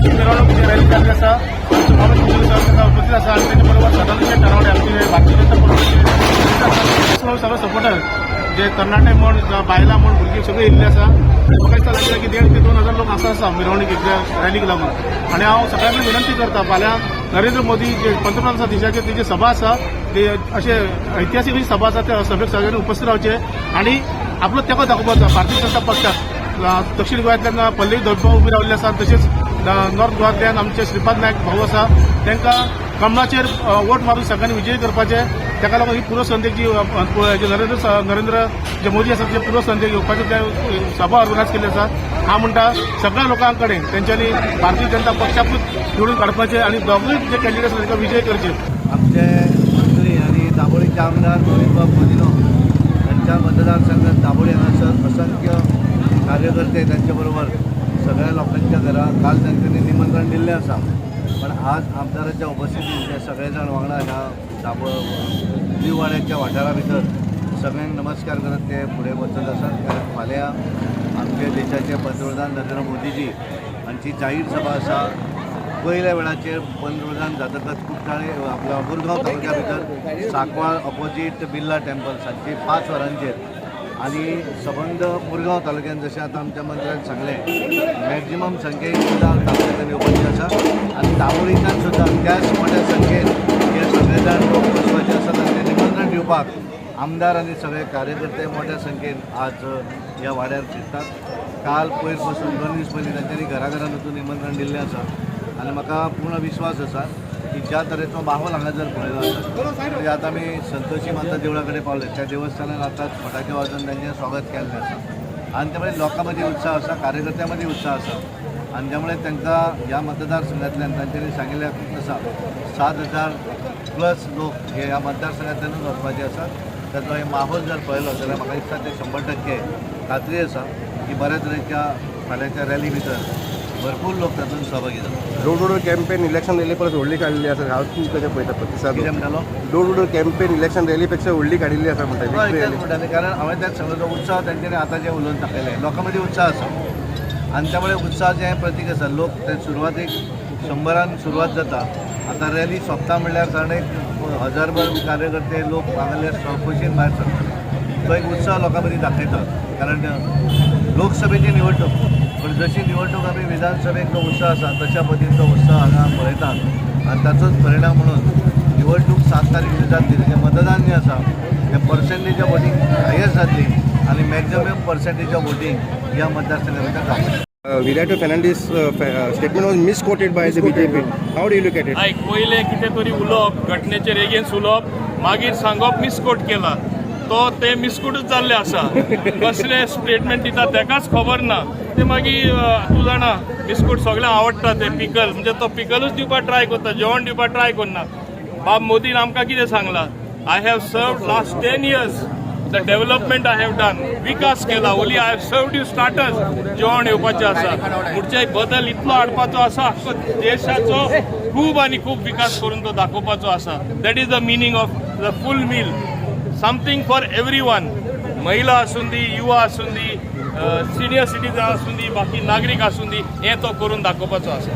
अशी मिरवणूक रॅली जाल्ली आसा. आमचो बाबा शिवोले सर ताका उपस्थित आसा आनी तेच्या बरोबर सदानंद शेट तानावडे, आमचे भारतीय जनता पक्षाचे सगळे सपोर्टर, जे तरणाटे म्हण जावं बायलां म्हण, भुरगीं सगळीं येयल्ली आसा. आनी म्हाका दिसता लागीं लागीं 1,5 ते 2 हजार लोक आसा आसा मिरवणुकीक, रॅलीक लागून. आनी हांव सगळ्यां कडेन विनंती करता, फाल्यां नरेंद्र मोदी जे पंतप्रधान आसा देशाचे, तेजी सभा आसा. ते अशे ऐतिहासीक अशी सभा आसा. त्या सभेक सगळ्यांनी उपस्थित रावचे आनी आपलो तेंको दाखोवपाचो भारतीय जनता पक्षाक. दक्षिण गोंयांतल्यान पल्लवी धोलपा उबी रावल्ली आसा, तशेंच नॉर्थ गोवांतल्यान आमचे श्रीपाद नायक भाऊ आसा. तांकां कमळाचेर वोट मारून सगळ्यांनी विजयी करपाचे. ताका लागून ही पूर्वसंध्येक जी जे नरेंद्र नरेंद्र जे मोदी आसा, ते पूर्वसंध्येक येवपाचे ते सभा ऑर्गनायज केल्ली आसा. हांव म्हणटा, सगळ्या लोकां कडेन तेंच्यांनी भारतीय जनता पक्षाकूच निवडून काडपाचे आनी दोगूय जे कॅन्डिडेट आसा तांकां विजय करचे. आमचे मंत्री आणि दाबोळीचे आमदार रोहितबाब गुदिन्हो यांच्या मतदारसंघात दाबोळी हांगासर असंख्य कार्यकर्ते, त्यांच्याबरोबर सगळ्या लोकांच्या घरा काल तांच्यांनी निमंत्रण दिल्लें आसा. पण आज आमदाराच्या उपस्थितीत ते सगळे जाण वांगडा ह्या दिववाड्याच्या वाठारा भितर सगळ्यांक नमस्कार करत ते फुडें वचत आसात. कारण फाल्यां आमच्या देशाचे पंतप्रधान नरेंद्र मोदीजी हांची जाहीर सभा आसा. पयल्या वेळाचेर पंतप्रधान जातकच कुठ्ठाळे आपल्या मुरगांव तालुक्या भितर सांकवाळ ऑपोजीट बिर्ला टेम्पल सांजचे 5 वरांचेर. आनी सबंद मुरगांव तालुक्यान, जशें आतां आमच्या मंत्र्यान सांगलें, मॅक्झिमम संख्येन सुद्दां तालुक्यांत येवपाची आसा आनी दाबोळींतल्यान सुद्दां त्याच मोठ्या संख्येन हे सगळे जाण लोक वचपाचे आसात. आनी ते निमंत्रण दिवपाक आमदार आनी सगळे कार्यकर्ते मोठ्या संख्येन आज ह्या वाड्यार फिरतात. काल पयर पासून 2 दीस पयलीं तांच्यांनी घराघरान वचून निमंत्रण दिल्लें आसा. आनी म्हाका पूर्ण विश्वास आसा की ज्या तरेचो माहोल हांगा जर पळयलो आसा, म्हणजे आतां आमी संतोषी माता देवळा कडेन पावले. त्या देवस्थानान आतांच फटाके वाजोवन तांचें स्वागत केल्लें आसा आनी त्यामुळे लोकां मदीं उत्साह आसा, कार्यकर्त्यां मदीं उत्साह आसा. आनी त्यामुळे तांकां ह्या मतदारसंघांतल्यान तांच्यांनी सांगिल्लें आसा, 7000 प्लस लोक हे ह्या मतदारसंघांतल्यानूच वचपाचे आसात. ताचो हे माहोल जर पळयलो जाल्यार म्हाका दिसता ते 100% खात्री आसा की बऱ्या तरेच्या फाल्यांच्या रॅली भितर भरपूर लोक तातूंत सहभागी जाता. Door to door campaign election rally परस व्हडली काडलेली आसा. हांव तूं कशें पळयता प्रतिसाद? कितें म्हणटालो? Door to door campaign election rally पेक्षा व्हडली काडिल्ली आसा म्हणटा. हय, विक्ट्री तेच रॅली. म्हणटा न्ही, कारण हांवें तेच सांगलो, तो उत्साह तांच्यांनी आतां जें उलोवन दाखयलें, लोकां मदीं उत्साह आसा आनी त्यामुळे उत्साहाचें हें प्रतीक आसा. लोक ते सुरवातेक 100रान सुरवात जाता, आतां रॅली सोंपता म्हणल्यार साधारण एक हजारभर कार्यकर्ते लोक हांगासरले खोशयेन भायर सरतात. तो एक उत्साह लोकां मदीं दाखयता. कारण लोकसभेची निवडणूक, पण जशी निवडणूक आमी विधानसभेक जो उत्साह आसा, तशा पद्दतीन तो उत्साह हांगा पळयतात. आनी ताचोच परिणाम म्हणून निवडणूक 7 तारखेर जातली, तेजें मतदान जें आसा तें पर्संटेज ऑफ वोटींग हायस्ट जातली आनी मॅक्झिमम पर्संटेज ऑफ वोटींग ह्या मतदारसंघा भितर जातलें. Viriato Fernandes statement was misquoted by the BJP. How do you look at it? आयक, पयलें कितें तरी उलोवप, घटनेचेर एगेन्स्ट उलोवप, मागीर सांगप मिसकोट केला. तो ते मिसकोटूच जाल्ले आसा. कसले स्टेटमेंट दिता तेकाच खबर ना. ते मागीर तूं जाणा, बिस्कूट सगळ्यांक आवडटा. ते पिकल म्हणजे तो पिकलूच दिवपाक ट्राय करता, जेवण दिवपाक ट्राय करना. बाब मोदीन आमकां कितें सांगलां? "I have served last 10 years, the development I have done." विकास केला. "Only I have served you starters." जेवण येवपाचें आसा. पुढचे बदल इतलो हाडपाचो आसा, आख्खो देशाचो खूब आनी खूब विकास करून तो दाखोवपाचो आसा. That is the meaning of the full meal, something for everyone. महिला आसूं दी, युवा आसूं दी, सिनियर सिटीजन आसूं दी, बाकी नागरीक आसूं दी, हें तो करून दाखोवपाचो आसा.